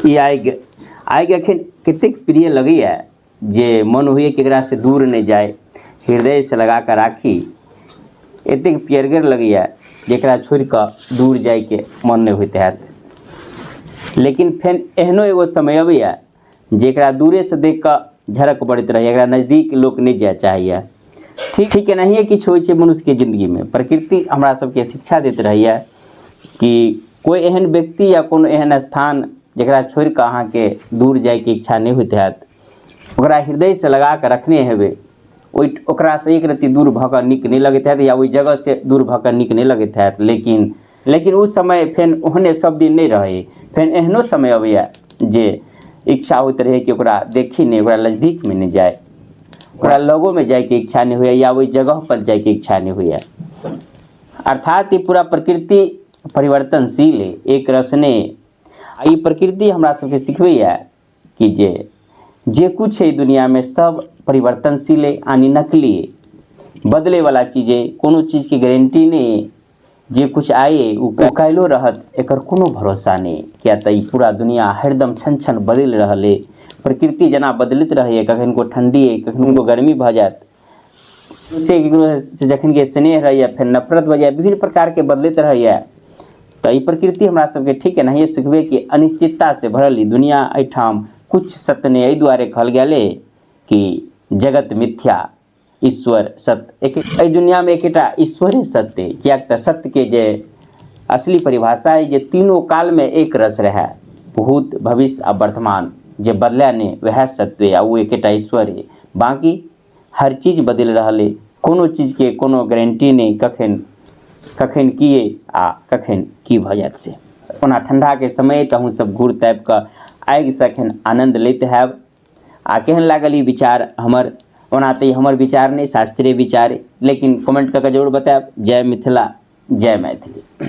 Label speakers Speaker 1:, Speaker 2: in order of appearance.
Speaker 1: ई आगि आगि एखन कतेक प्रिय लगैए जे मन होइए कि एकरासँ दूर नहि जाइ, हृदयसँ लगा कऽ राखी। एतेक प्यारगर लगैए जेकरा छोड़ि कऽ दूर जाइके मन नहि होइत हैत। लेकिन फेर एहनो एगो समय अबैए जेकरा दूरेसँ देख कऽ झरक पड़ैत रहैए, एकरा नजदीक लोक नहि जाय चाहैए। ठीक ठीक एनाहिए किछु होइ छै मनुष्यके जिन्दगीमे। प्रकृति हमरा सबके शिक्षा दैत रहैए कि कोइ एहन व्यक्ति या कोनो एहन स्थान जकरा छोड़ि कऽ अहाँके दूर जाइके इच्छा नहि होइत हैत, ओकरा हृदयसँ लगा कऽ रखने हेबै, ओहि ओकरासँ एक रत्ती दूर भऽ कऽ नीक नहि लगैत हैत या ओहि जगहसँ दूर भऽ कऽ नीक नहि लगैत हैत। लेकिन लेकिन ओ समय फेर ओहने सब दिन नहि रहै, फेर एहनो समय अबैए जे इच्छा होइत रहै कि ओकरा देखी नहि, ओकरा नजदीकमे नहि जाइ, ओकरा लगोमे जाइके इच्छा नहि होइए या ओहि जगहपर जाइके इच्छा नहि होइए। अर्थात ई पूरा प्रकृति परिवर्तनशील अइ, एक रस नहि। आ ई प्रकृति हमरा सबके सिखबैए कि जे जे कुछ है दुनियामे सब परिवर्तनशील अइ, यानी नकली अइ, बदलैवला चीज अइ, कोनो चीजके गारंटी नहि अइ। जे कुछ आइ अइ ओ काल्हिओ रहत एकर कोनो भरोसा नहि, किया तऽ ई पूरा दुनिया हरदम क्षण क्षण बदलि रहल अइ। प्रकृति जेना बदलैत रहैए, कखन को ठण्डी अइ, कखन को गर्मी भऽ जायत, से ककरो से जखन के स्नेह रहैए फेर नफरत भऽ जाइए, विभिन्न प्रकारके बदलैत रहैए। तऽ ई प्रकृति हमरा सबके ठीक एनाहिए सिखबै कि अनिश्चिततासँ भरल ई दुनिया, एहिठाम किछु सत्य नहि। एहि दुआरे कहल गेल अइ कि जगत मिथ्या ईश्वर सत्य। एक एहि दुनियामे एकेटा ईश्वरे सत्य अइ, किएक तऽ सत्यके जे असली परिभाषा अइ जे तीनो कालमे एक रस रहए, भूत भविष्य आ वर्तमान, जे बदलए नहि वएह सत्य अइ आ ओ एकेटा ईश्वर अइ। बाँकी हर चीज बदलि रहल अइ, कोनो चीजके कोनो गारंटी नहि कखन कखन की अइ आ कखन की भऽ जायत से। ओना ठण्डाके समय तऽ अहूँ सब घूर तापि कऽ आगिसँ एखन आनन्द लैत हैब। आ केहन लागल ई विचार हमर? ओना तऽ ई हमर विचार नहि, शास्त्रीय विचार अइ, लेकिन कमेंट कऽ कऽ जरूर बतायब। जय मिथिला, जय मैथिली।